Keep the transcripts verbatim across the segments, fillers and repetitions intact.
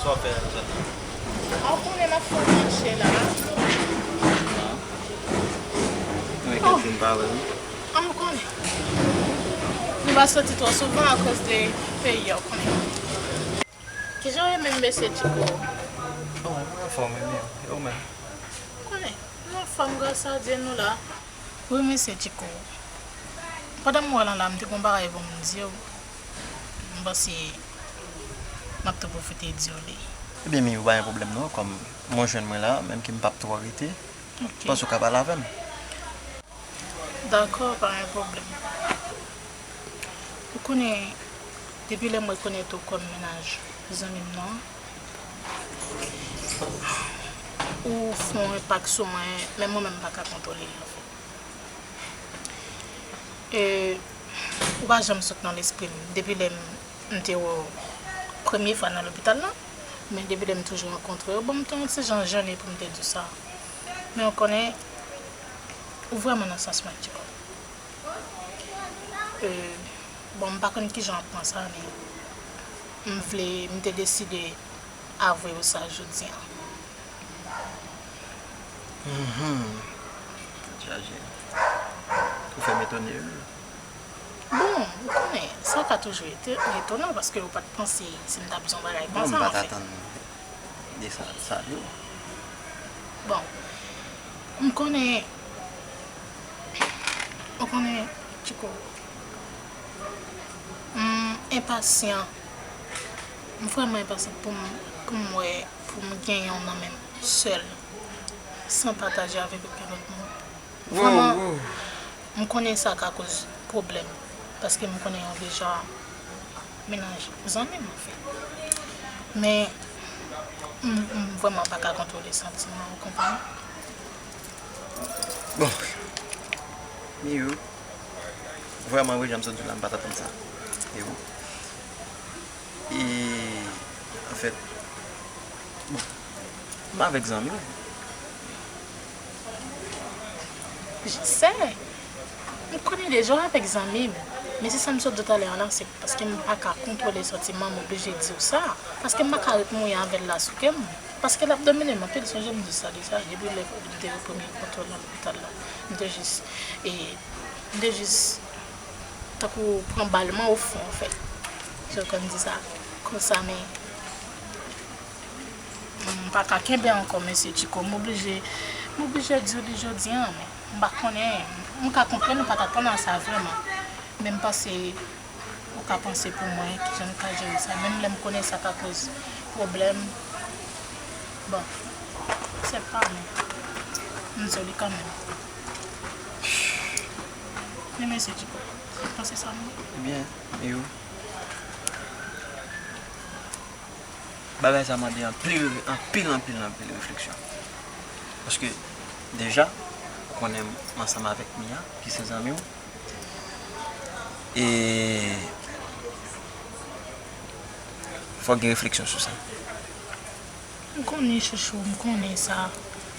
Sa w fè la jodi? An, w konnen m ap fè yon mache la. Mwen gen pou m pale wi. An, m konnen. Nou pa soti twò souvan akoz de peyi a, w konnen. Kijan w ye menm, mesye Tchiko? Bon, mwen anfòm wi, e ou menm? Konnen, nou anfòm gras a Dye, nou la. Wi, mesye Tchiko. Pandan m wè w lan la, m te gon bagay pou m di w. M panse m ap tou pwofite di w li. Ebyen, Miyou, pa gen pwoblèm non, kòm mwen jwenn mwen la, menm ke m p ap twò rete, m panse w ka pale avè m. Dakò, pa gen pwoblèm. Ou konnen, depi lè m rekonèt ou kòm mennaj zanmi m nan, ou fè yon enpak sou mwen, menm mwen menm m pa ka kontwole l, anfèt. E, ou pa janm sot nan lespri m depi lè m, m te wè w premye fwa nan lopital la. Men depi lè m toujou rankontre w, bon, m te yon ti jan jennen pou m te di w sa. Men ou konnen, ou vrèman nan sans mwen, Tchiko. E, bon, m pa konn kijan w ap pran sa, men m vle, m te deside avwe w sa jodi a. Mhm. Tèt chaje. Ou fè m etone, wi. Bon, ou konnen, sa ka toujou ete-, etonan, paske ou pa t panse si m ta bezwen bagay konsa, anfen. Bon, m pa t atann de sa, sa di w. Bon, m konnen, ou konnen, Tchiko, m enpasyan. M vrèman enpasyan pou m, pou m wè, pou m gen yon nan men m, sèl, san pataje avèk okenn lòt moun. Vrèman, m konnen sa ka koz pwoblèm, paske m konnen w deja mennaj zanmi m, anfèt. Men, m, m vrèman pa ka kontwole santiman, ou konprann? Bon, Miyou, vrèman, wi, jan m sot di w la, m pa t atann sa. E wi. E, anfèt, bon, m avèk zanmi m. Je sais. M konnen deja w avèk zanmi m. Men se sa m sot di w talè a la, se paske m pa ka kontwole santiman m, m oblije di w sa. Paske m pa ka ret mouye avè l la sou kè m. Paske l ap domine m anpil, sonje m di w sa deja, depi lè m te gen premye kontwòl nan lopital la. M te jis, e, m te jis tankou pran bal mwen o fon, anfèt. Si w konn di sa konsa, men m pa ka kenbe ankò, mesye Tchiko. M oblije, m oblije di w li jodi a, men m pa konnen, m ka konprann ou pa t atann a sa vrèman. Men m panse ou ka panse pou mwen, kijan m ka jere sa. Menm lè m konnen sa ka koz pwoblèm. Bon, se pa mwen. M di w li kanmenm. Men mesye Tchiko, ou panse sa non? Ebyen, Miyou, bagay sa mande anpil, anpil, anpil, anpil refleksyon. Paske, deja, ou konnen m ansanm avèk Mia, ki se zanmi w. E fòk gen refleksyon sou sa. M konnen, chouchou, m konnen sa.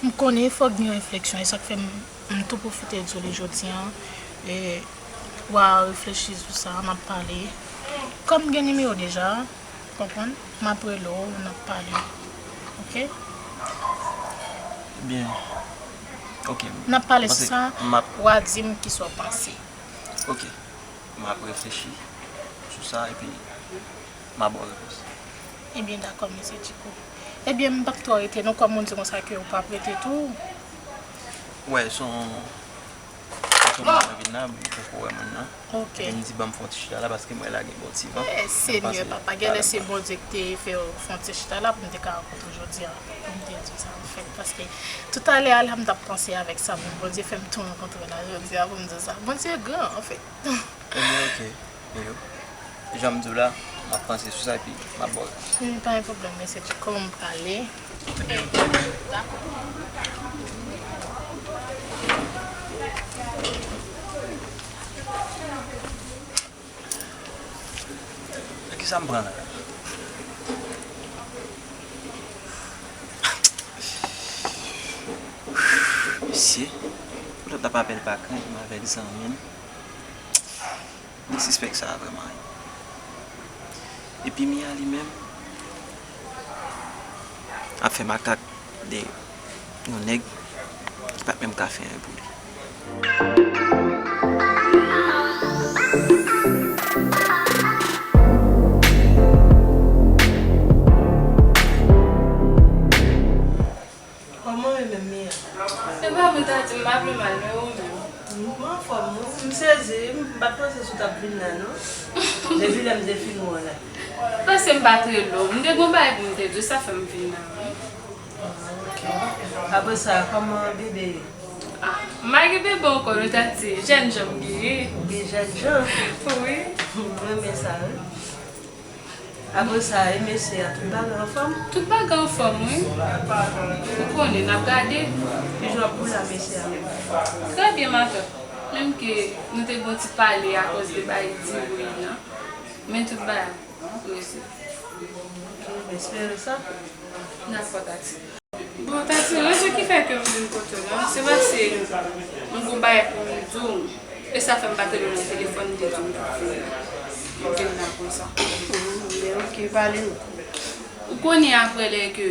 M konnen fòk gen refleksyon, e sa k fè m, m tou pwofite di w li jodi a. E w a reflechi sou sa, n ap pale. Kòm m gen nimewo w deja, konprann? M ap rele w, n ap pale. Oke? Byen. Oke. N ap pale sou sa, w a di m kisa w panse. Oke. M ap reflechi sou sa epi m a ba w repons. Ebyen, dakò, mesye Tchiko. Ebyen, m p ap twò rete non, kòm moun di konsa ke w p ap rete tou. Wè, se yon, se yon moun nan vin la, m poko wè moun nan. Oke. Epi m di, ban m fè yon ti chita la, paske m wè la gen bon ti van. Eh, Senyè, papa, genlè se Bondye ki te fè w fè yon ti chita la pou m te ka rankontre w jodi a, pou m te di w sa, anfèt, paske toutalè a la, m t ap panse avèk sa, men Bondye fè m tou rankontre w la jodi a pou m di w sa. Bondye gran, anfèt. Ebyen, oke. Yo. Jan m di w la, m ap panse sou sa epi m ap ba w repons. Wi, pa gen pwoblèm, mesye Tchiko, m prale. Dakò. Kisa m pran la? Mesye, poutèt l ap apèl pa krent, m avèk zanmi m. Li sispèk sa vrèman, wi. Epi Mia li menm, Ap fè makak de yon nèg ki pa t menm ka fè anyen pou li. Kòman w ye menm, Mia? E pa bon, Tati, m pa pi mal, men ou menm? M anfòm, wi. M sezi, m pa t panse si w t ap vin la, non. Depi lè m te fin wè w la. Paske m pa t rele w. M te gen yon bagay pou m te di w, sa fè m vin la, wi. Ah, ok. Apre sa, kòman bebe ye? Ah, m pa gen bebe ankò, non, Tati. Jènjan m gen. Ou gen jènjan? Wi. M renmen sa, wi. Apre sa, e mesye a, tout bagay anfòm? Tout bagay anfòm, wi. Ou konnen, n ap gade. Kijan w ap boule a mesye a menm? Trè byen, matant. Menm ke nou te gen yon ti pale akoz de bagay diwoy lan. Men tout bagay rete. Ok, m espere sa. Dakò, Tati. Bon, Tati, rezon ki fè ke m vin kote w lan, se paske m gen yon bagay pou m di w. E sa fè m pa te rele w nan telefòn, m te di w m t ap vin la. M vin la konsa. Men ok, pale m. Ou konnen apre lè ke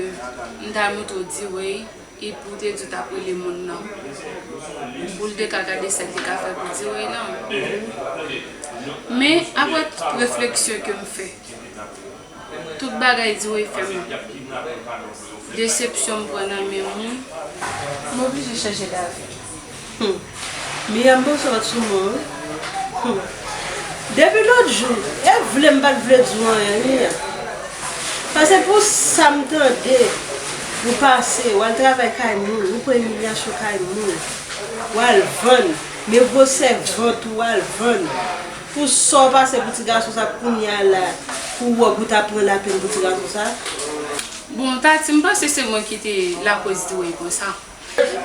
m t al montre w D-Way, epi w te di w t ap rele moun nan pou l te ka gade sa l te ka fè pou D-Way lan. Men, apre tout refleksyon ke m fè, tout bagay D-Way fè m, desepsyon m pran nan men moun, m oblije chanje lavi. Hmm. Mia, m panse w pa t sou mwen, wi. Hmm. Depi lòt jou, e vle m pa t vle di w anyen, Mia. Paske pou sa m tande, ou pase, w al travay kay moun, ou pran imilyasyon kay moun, w al vann, men gwosè vant ou, w al vann. Pou sa w pase pou ti gason sa kounye a la, pou w wè pou w ta pran lapenn pou ti gason sa. Bon, Tati, m panse se mwen ki te lakòz D-Way konsa.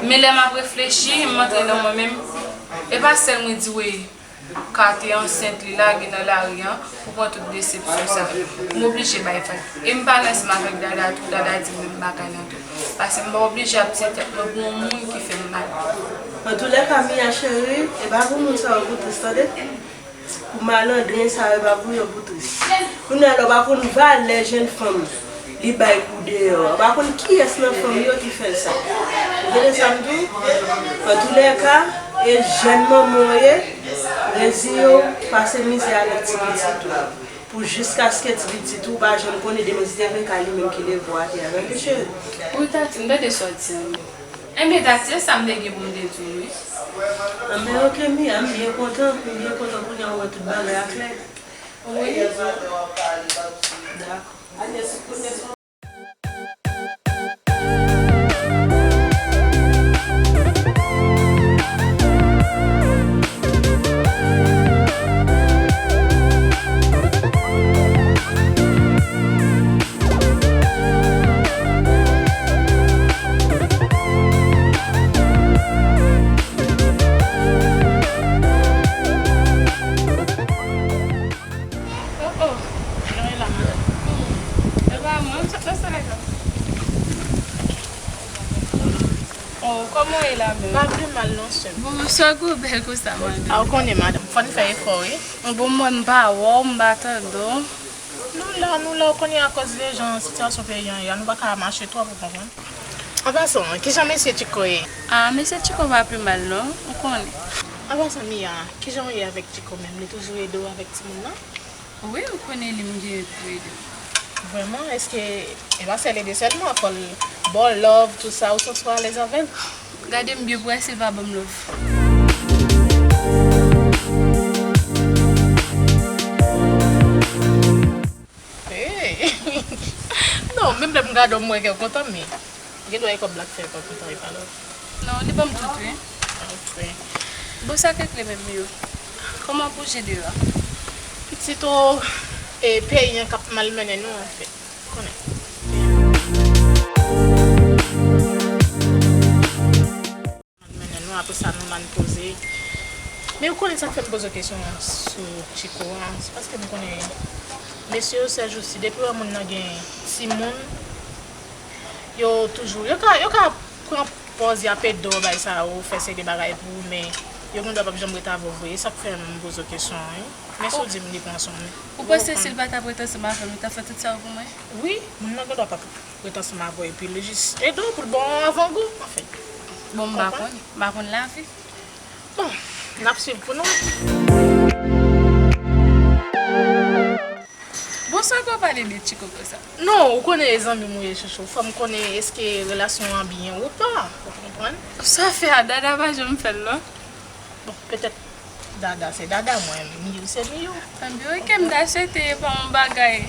Men lè m ap reflechi, m antre nan mwen menm, e pa sèl mwen D-Way ka te ansent li lage nan lari an pou pran tout desepsyon sa. M oblije bay vag. E m pale ansanm avèk Dada tou, Dada di m menm bagay lan tou. Paske m pa oblije ap tyen tèt mwen pou yon moun ki fè m mal. Antoulèka, Mia cheri, e pa pou moun sa yo pou tris, tande? Pou malandren sa yo, e pa pou yo pou tris. Kounye a la, ou pa konn valè jèn fanm li bay kou deyò a. Ou pa konn kiyès nan fanmi yo ki fè l sa. Ou tande sa m di w? Antoulèka, e jèn manman w ye, reziye w, pase mizè avèk ti pitit ou. Pou jiskaske ti pitit ou pa janm konnen demen si te vle ka li menm ki leve w atè a. Tande, cheri? Wi, Tati, m tande sa w di an. Enben, Tati, se sa m te gen pou m te di w, wi. Anben, ok, Mia, m byen kontan. M byen kontan kounye a ou wè tout bagay a klè. Wi. Dakò. Oh, oh. Jan e la, madanm? E pa mwen, m sot nan solèy la. Oh, kòman w ye la menm? Pa pi mal non, sè m. Bon, sa gwo bèl konsa, madanm. A, ou konnen, madanm, fò n fè efò, wi. Bon, mwen, m pa wè w, m pa tande w. Nou la, nou la, ou konnen, akòz de jan sitiyasyon peyi an ye a, nou pa ka mache twòp, ou konprann. An pasan, kijan mesye Tchiko ye? Ah, mesye Tchiko pa pi mal non, ou konnen. An pasan, Mia, kijan w ye avèk Tchiko menm? Li toujou ede w avèk timoun nan? Wi, ou konnen li m gen pou ede. Vrèman? Èske e pa sèl ede sèlman, fò l ba w love, tout sa, ou santi w alèz avè l? Gade m byen pou wè si l pa ban m love. Hey! Non, menm lè m gade w, m wè kè w kontan, men gen dwa e kòb la k fè kè w kontan, e pa love. Non, li ban m tout, wi. Ok. Bon, sa k regle menm yo? Kòman pou jede la? Pitit ou, e peyi an k ap malmennen nou, anfèt. Konnen. Mennen nou, apre sa, nou la n poze. Men ou konnen sa k fè m poze w kesyon an sou Tchiko a, se paske m konnen mesye yo, sèjousi, depi yo wè moun nan gen timoun, yo toujou, yo ka, yo ka pran pòz y ap ede w, bay sa yo, fè seri de bagay pou ou, men yo gen dwa p ap janm ret avè w vre. E sa k fè m poze w kesyon an, wi. Men si w di m li pran swen w, men. Ou panse si l pa t ap ret ansanm avè m, li t ap fè tout sa yo pou mwen? Wi, moun nan gen dwa p ap Ret ansanm avè w epi li jis ede w pou l ba w yon avangou, anfen. Bon, m pa konprann. Konn, m pa konn lavi. Bon, n ap swiv pou nou. Bon, sa w pale de Tchiko konsa? Non, ou konnen e zanmi m ou ye, chouchou. Fò m konnen èske relasyon an byen ou pa. Ou konprann? Sa w fè a, Dada pa janm fè l, non? Bon, petèt Dada se Dada, mwen, Miyou se Miyou. Ebyen, oke, m ta swete e pa yon bagay.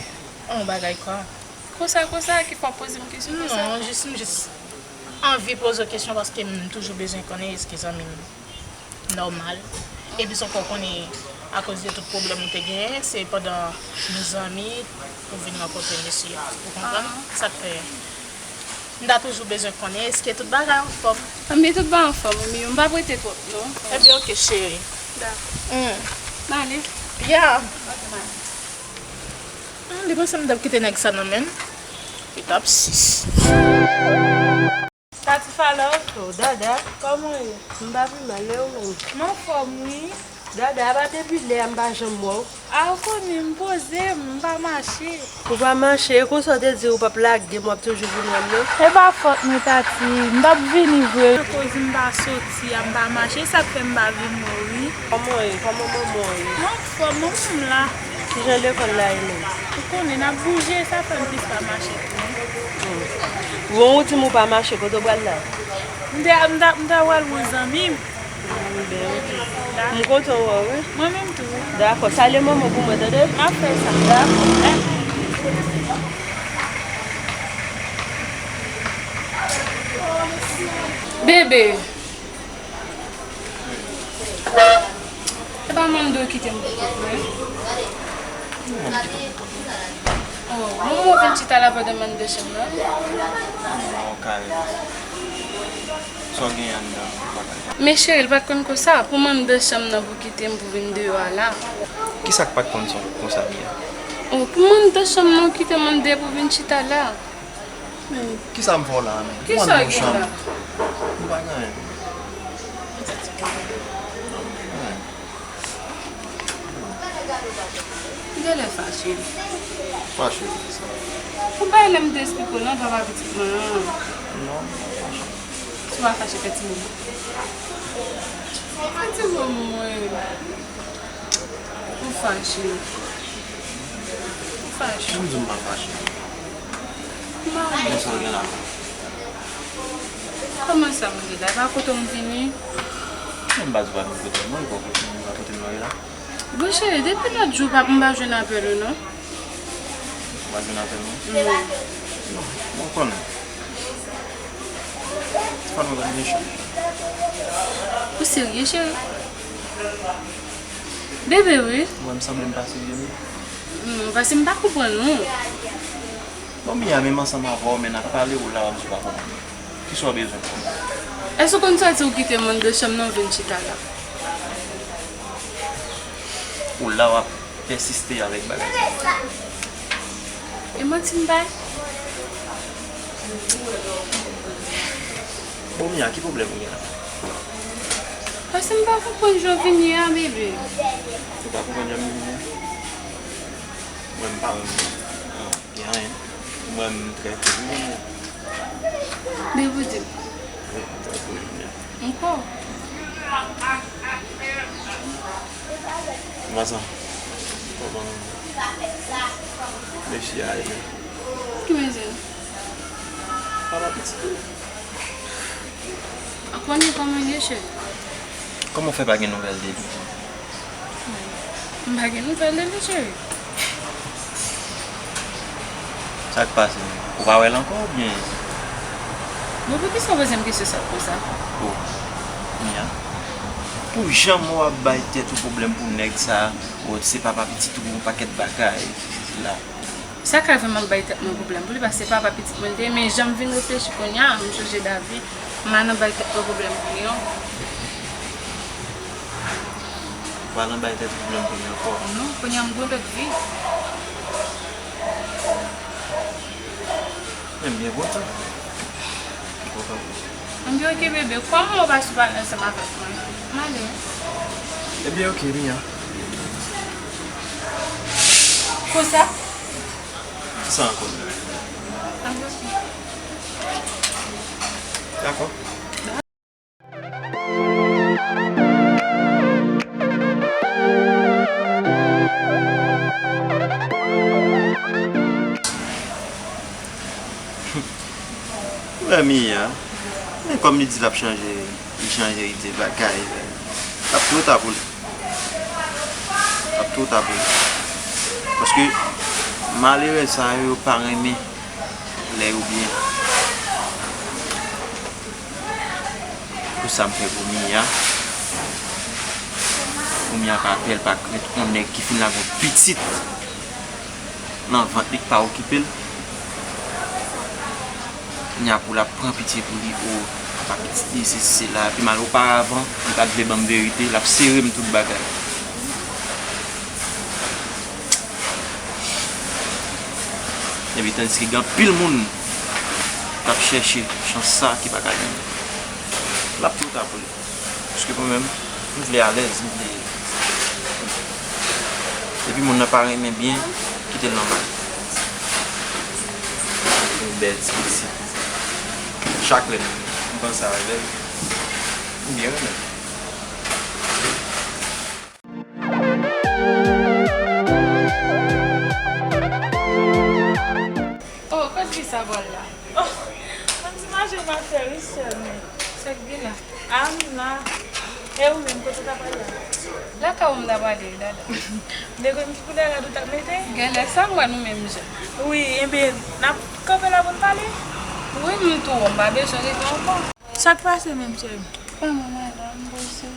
Yon bagay kwa? Konsa, konsa, ki fè w poze m kesyon konsa? Non, jis, m jis anvi poze w kesyon paske m toujou bezwen konnen èske zanmi m nòmal. Epi se w konnen akoz de tout pwoblèm ou te genyen, se pandan nou zanmi ou vin rankontre mesye a. Ou konprann? Ah. Sa k fè m ta toujou bezwen konnen èske tout bagay anfòm. Ebyen, tout bagay anfòm, wi, m p ap rete twòp, non. Ebyen, oke, cheri. Dakò. Hmm. M ale. Ya. Oke, m ale. Hmm, li panse m t ap kite nèg sa nan men l. Li t ap sis. Tati Falòv. Oh, Dada, kòman w ye? M pa pi mal, e ou menm? M anfòm, wi. Dada, apa depi lè a m pa janm wè w? A, ou konnen m poze, m pa mache. Ou pa mache, e konsa w te di ou p ap lage m, w ap toujou vin wè m nan? E pa fòt mwen, Tati, m t ap vini vre. Akoz m pa soti a, m pa mache, sa k fè m pa vin wè w, wi. Kòman w ye? Kòman manman w ye? M anfòm, manman m la. Kijan lekòl la ye menm? Ou konnen n ap bouje, sa fè m plis pa mache tou. Hmm. Bon, ou di m ou pa mache, kote w pral la? M te, m ta, m ta pral wè zanmi m. Hmm, ben, oke. M kontan wè w, wi. Mwen menm tou. Dakò, salye manman pou mwen, tande? M ap fè sa. Dakò. Bebe. Se pa Mando ki te m pou kont mwen? Mwen ki te m pou kont mwen. Oh, bon, mwen vin chita la pandan m anndan chanm nan. Mwen, ou kare. Sa w genyen anndan, ou pa kare. Men cheri, l pa t konn konsa. Pou m anndan chanm nan, pou kite m, pou vin deyò a la. Kisa k pa t konn sa, konsa li ye? Oh, pou m anndan chanm nan, ou kite m anndan pou vin chita la. Men, kisa m fè w la a menm? Kisa w gen la? M pa gen anyen. Anyen. Ou genlè fache. Fache poukisa? Ou pa lè m te esplike w non, papa pitit mwen an. Non, m pa fache. Si w pa fache, fè ti mo. Fè ti mo mwen. Ou fache. Ou fache. Jan m di w m pa fache. M pa wè. Men sa w gen la menm? Kòman sa m gen la? E pa kote w m vini? Non, m pa di w pa vin kote m non, e pa kote m, e pa kote m nan ye la. Bon cheri, depi lòt jou pa, m pa jwenn apèl ou non. Ou pa jwenn apèl mwen? Non. Non, bon, ou konnen. Fanm mwen pa gen chans. Ou serye, cheri? Bebe, wi. Ou wè m sanble m pa serye, wi. Non, paske m pa konprann ou. Bon, Mia, menm ansanm avè w, men n ap pale, ou la, w ap di w pa konprann. Kisa w bezwen konnen? Èske w konn sòti ou kite m anndan chanm nan, ou vin chita la? Ou la, w ap pèsiste avèk bagay sa. E manti m bay? Bon, Mia, ki pwoblèm ou gen la? Paske m pa konprann jan w vini a, bebe. Ou pa konprann jan m vini a? Mwen, m pa wè m gen anyen. Mwen, m trè cool, wi, Mia. Bebe, w di m. Wi, m trè cool, Mia. Ankò? Kòman sa? Kòman mesye a ye? Ki mesye? Papa pitit ou. A konnen kòman l ye, cheri? Kòman w fè pa gen nouvèl de li? M pa gen nouvèl de li, cheri. Sa k pase menm? Ou pa wè l ankò oubyen? Bon, poukisa w poze m kesyon sa konsa? Oh, Mia. Pou jan w ap bay tèt ou pwoblèm pou nèg sa, oh, se papa pitit ou, yon pakèt bagay la. Sa ka fè m ap bay tèt mwen pwoblèm pou li, paske se papa pitit mwen li te ye, men jan m vin reflechi kounye a, m chanje davi, m pa nan bay tèt mwen pwoblèm pou li ankò. Ou pa nan bay tèt ou pwoblèm pou li ankò? Non, kounye a m gen lòt vi. Men m byen kontan. M kontan pou ou. Ann gen oke bebe, kòman w pa sou pale ansanm avèk mwen? M ale. Ebyen oke, Mia. Konsa? Kisa ankò? Ann gen oke. Dakò. Ou wè Mia, men kòm li di l ap chanje, li chanje ide bagay, l ap twò ta pou li. L ap twò ta pou li. Paske malerèz sa yo, yo pa renmen lè yo byen. Pou sa m fè pou Mia. Pou Mia pa pè, l pa krent yon nèg ki fin lage yon pitit nan vant li k pa okipe l. Kounya pou l ap pran pitye pou li, o, apa pitit li, sesi, sela, pi mal oparavan, li pa t vle ban m verite, l ap sere m tout bagay. Epi tandiske gen anpil moun k ap chèche chans sa ki pa ka genyen. L ap twò ta pou li. Paske mwen menm, m vle alèz, m vle. Epi moun nan pa renmen byen, kite l nòmal. Yon bèl ti pitit. Chak lè m panse avè l, m byen renmen l. Oh, kot fi sa pral la? Oh, mwen ti mache m ap fè wi sèlman. Sa k gen la? A, m la. E ou menm, kote w ta prale a? Lakay ou m ta prale wi, dada. M te konn ki koulè rad ou t ap mete? Genlè sa m wè nou menm jan. Wi, enben, n ap kanpe la pou n pale? Wi, m tou, m pa bezwen rete ankò. Sa k pase menm, cheri? Pa mwen, madanm, m poze.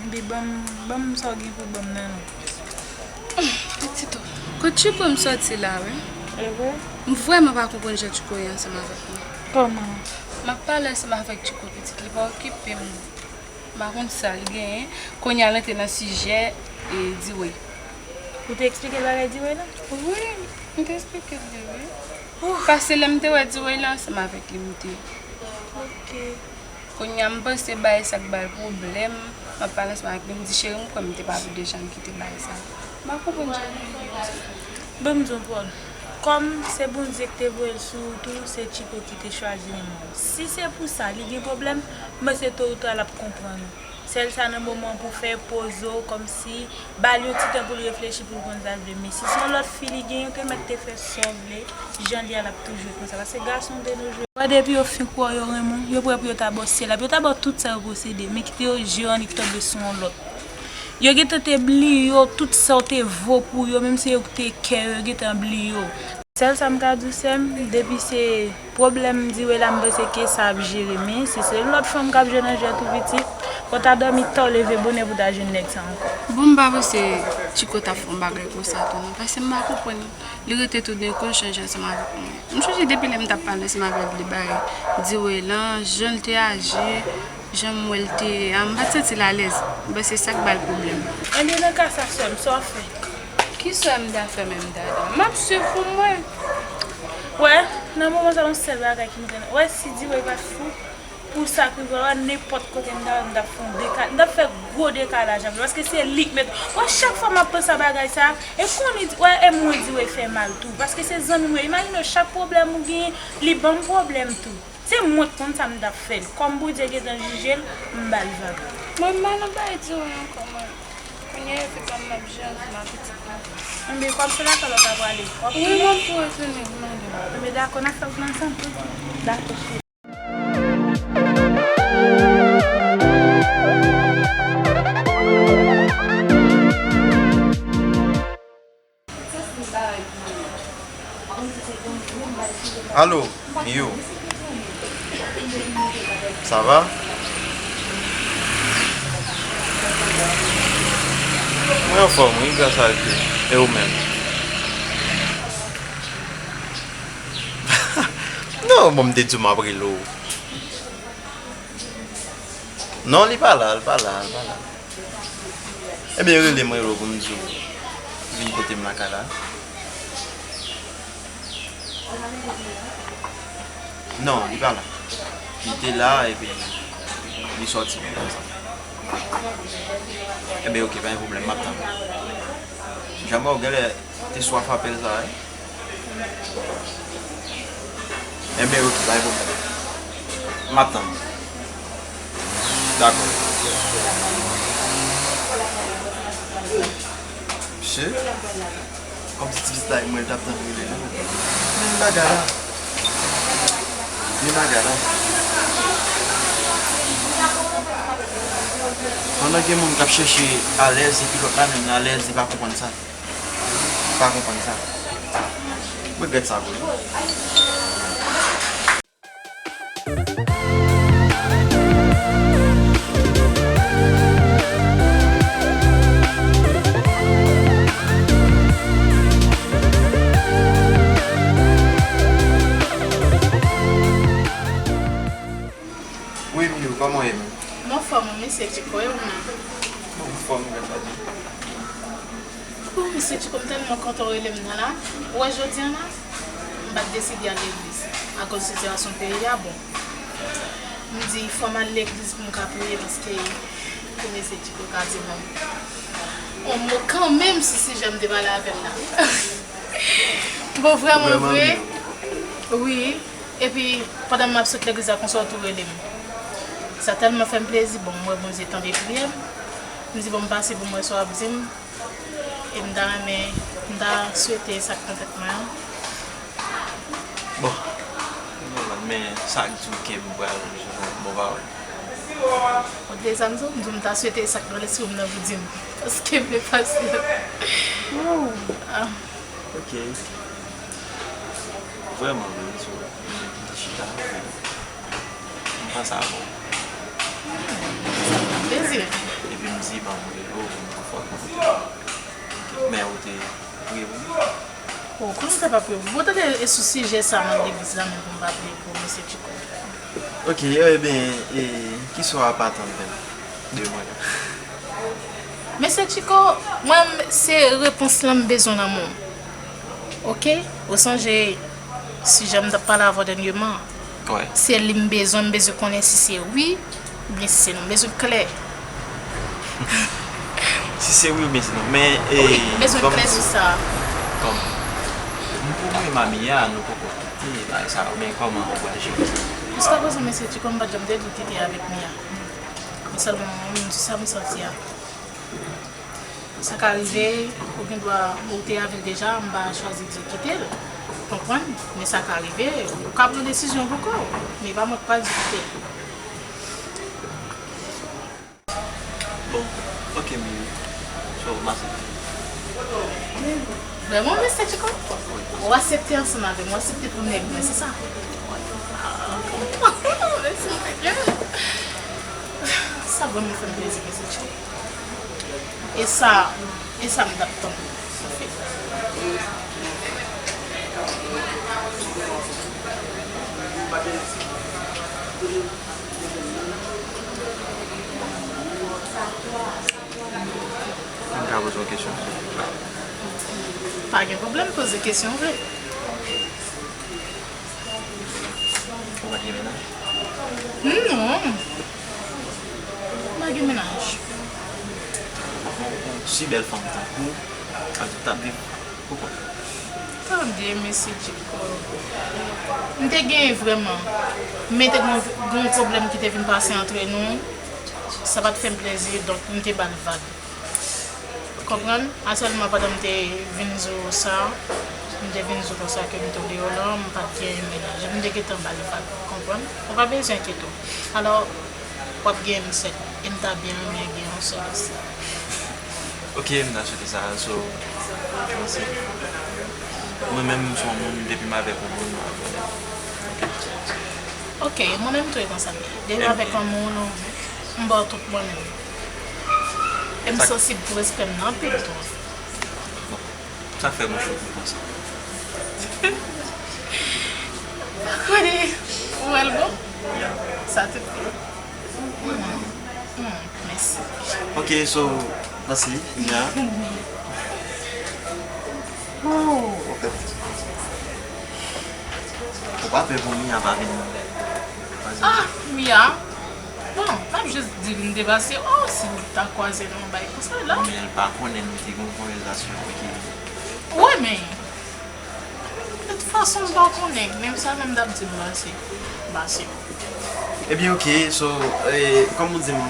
Enben, ban m, ban m sa w gen pou ban m nan, non. Pitit ou. Kot Tchiko m soti la, wi. E vre? M vrèman pa konprann jan Tchiko ye ansanm avèk mwen. Kòman? M ap pale ansanm avèk Tchiko, pitit, li pa okipe m. M pa konn sa l genyen. Kounye a l antre nan sijè, e, Diwe. Ou te eksplike l bagay Diwe la? Wi, m te eksplike l li, wi. Paske lè m te wè Diwe la ansanm avèk li, m te. Ok. Kounye a m panse bagay sa k ba l pwoblèm, m ap pale ansanm avèk li, m di, cheri, m kwè m te pa vle deja m kite bagay sa. M pa konprann jan bagay yo ye. Ban m di w, Paul, kòm se Bondye ki te voye l sou wout ou, se Tchiko ki te chwazi renmen w. Si se pou sa, li gen pwoblèm, m panse to ou ta l ap konprann ou. Sèl sa nan moman pou fè poze w, kòmsi ba l yon ti tan pou l reflechi, pou l konn sa l vle. Men si se yon lòt fi li gen, ou te mèt te fè sa w vle, jan l ye a l ap toujou konsa. Paske gason de nos jours, wè depi yo fin kwè yo renmen w, yo prè pou yo ta ba w syèl la, pou yo ta ba w tout sa yo posede, men kite yo, je yo annik tonbe sou yon lòt. Yo gentan te bliye w, tout sa w te vo pou yo, menm se yo ki te kè yo, yo gentan bliye w. Sèl sa m ka di w, sè m, depi se pwoblèm Diwe la, m panse ke sa ap jere. Men si se lòt fanm k ap jwe nan jwèt ou, pitit, fò w ta dòmi ta, w leve bonè pou w ta jwenn nèg sa ankò. Bon, m pa panse Tchiko t ap fè yon bagay konsa tou, non, paske m pa konprann. Li rete tou de kou, l chanje ansanm avèk mwen. M sonje depi lè m t ap pale ansanm avè l de bagay Diwe lan, jan l te aji, jan m wè l te ye a, m pa t santi l alèz. M panse sa k ba l pwoblèm. Ebyen, nan ka sa, sè m, sa w ap fè? Kisa m ta fè menm, dada? M ap swiv pou m wè. Wè, nan moman sa, yon sèl bagay ki monte nan, wè, si Diwe pa t fou, pou sa k rive, wè, nenpòt kote m ta wè, m t ap fè yon deka-, m t ap fè gwo dekalaj avè l, paske se li k met, wè, chak fwa m ap panse a bagay sa, e konnen, wè, e mwen Diwe fè mal tou, paske se zanmi m wi, imajine w, chak pwoblèm ou genyen, li ban m pwoblèm tou. Se mwen k konn sa m t ap fè l. Kòm Bondye gentan jije l, m ba l vag. Mwen m pa nan bagay Diwe ankò, mwen. Kounye a, se kòm m ap jwe ansanm ak pitit mwen. Enben, kòm se lakay w ta prale, w ap tounen? Wi, m ap tou retounen, wi, madanm. Enben, dakò, n ap fè l ansanm, wi. Dakò, cheri. Alo, Miyou. Sa va? Mwen anfòm, wi, gras a Dye. E ou menm? Non, bon, m te di w m ap rele w. Non, li pa la, li pa la, li pa la. Ebyen, rele m, rele w pou m di w vin kote m lakay la. Non, li pa la. Li te la, epi li sòti menm konsa. Ebyen, oke, pa gen pwoblèm, m ap tann ou. Jan mwen, ou genlè te swaf apèl sa, wi. Enben, oke, pa gen pwoblèm. M ap tann. Dakò. Mesye, kòmsi ti pitit la, mwen t ap tann rele li. Men bagay la. Men bagay la. Pandan gen moun k ap chèche alèz, epi lòt la menm alèz, li pa konprann sa. Li pa konprann sa. M regrèt sa pou li. Wi, Miou, kòman w ye menm? M anfòm, wi, mesye Tchiko, e ou menm? Mwen anfòm, gras a Dye. Bon, mesye Tchiko, m tèlman kontan w rele m nan la. Ou wè jodi a la, m pa t deside al legliz. Akoz sitiyasyon peyi a, bon. M di, fò m al legliz pou m ka priye, paske pou mesye Tchiko ka di m yon mo kanmenm sou sijè m te pale avè l la. Bon, vrèman vre, wi. Epi, pandan m ap sot legliz la, konsa w tou rele m. Sa tèlman fè m plezi, bon, m wè Bondye tande priyè m. M di, bon, m pase pou m wè sa w ap di m. E m ta renmen, m ta swete sa k nan tèt mwen an. Bon, men sa k di w ke m pral jwenn bon pawòl. Ou tande sa m di w? M di w m ta swete sa k nan lespri m nan pou di m. Paske m te pase. Ah. Ok. Vrèman, vre, m chita, m panse avè w. Sa fè m plezi. Epi m di, ban m rele w, pou m konfòme w. Men ou te priye pou mwen? O, kòman sa pa priye pou mwen? Bon, tande, e sou sijè sa nan legliz la menm pou m pa priye pou mesye Tchiko. Ok, ebyen, e, kisa w ap atann de mwen? Mesye Tchiko, mwen, se repons lan m bezwen nan men w. Ok? Ou sonje sijè m t ap pale avè w dènyèman? Wi. Se li m bezwen, m bezwen konnen si se wi oubyen si se non. M bezwen klè. Si se wi oubyen si non. Men, e, m bezwen klè sou sa. Kòm, m pou mwen, Mami a, nou poko kite bagay sa yo. Men kòman ou pral jere sa? Jiskaprezan, mesye Tchiko, m pa t janm te di w kite avèk Mia. Men sèlman, mwen menm, di sa m santi a. Sa ka rive, ou gen dwa, ou te avè l deja, m pa chwazi di kite l. Konprann? Men sa ka rive, ou ka pran desizyon pou kò w. Men e pa mwen k pral di kite l. Bon, ok, Mimi. So, m aksepte. Vrèman, mesye Tchiko? Wi. Ou aksepte ansanm avè m, ou aksepte pou nèg mwen, se sa? Wi. Ah, mèsi, mesye. Sa vrèman fè m plezi, mesye Tchiko. E sa, e sa m t ap tann, anfèt. M ka poze yon kesyon? Pa gen pwoblèm, poze kesyon vre. Ou pa gen mennaj? Non. M pa gen mennaj. Yon si bèl fanm tankou w, sa di w t ap viv pou kont ou. Tande, mesye Tchiko. M te genyen vrèman. Men te gen yon, gen yon pwoblèm ki te vin pase antre nou. Sa pa t fè m plezi, donk m te ba l vag. Konprann? A sèlman pandan m te vin di w sa, m te vin di w konsa ke m te deyò la, m pa t gen mennaj. M te gentan ba l vag, konprann? Ou pa bezwen enkyete w. Alò, w ap gen m sèt. E m ta byen renmen gen yon sèl osi. Ok, m ta swete sa, so, mèsi. Mwen menm, m se yon moun, depi m avèk yon moun, m abòne. Ok, mwen menm tou e konsa m ye. Depi m avèk yon moun, m ba w tout mwen menm. E m sansib pou respè m nan anpil tou. Sa k fè bouch ou konsa? Pa konnen. Ou wè l bon? Ya. Sa tout bon. Hmm, hmm, mèsi. Ok, so, mèsi, Mia. Oh, ok. Ou pa pè pou Mia pa vin? Ah, Mia. Bon, m ap jis di l m te pase, oh, si m ta kwaze l nan yon bagay konsa la. Men l pa konnen nou te gen yon konvèsasyon, ok. Wi, men, de tout fason, m pa konnen. Menm sa, menm t ap di m pase. Pase. Ebyen, ok, so, eh, kòm ou di m,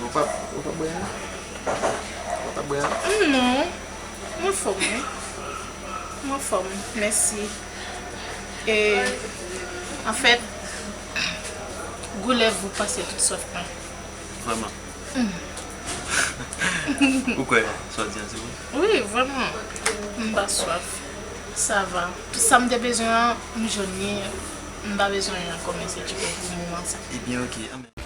ou pa, ou pa bwè a? Ou pa bwè a? Non, m anfòm, wi. M anfòm, mèsi. E, anfèt, gou lèv ou pase tout swaf mwen. Vrèman. Ou kwè sa w di a se vre? Wi, vrèman. M pa swaf. Sa va. Tout sa m te bezwen an, m jwenn li. M pa bezwen anyen ankò, mèsi Dye pou moman sa. Ebyen, ok. Amèn.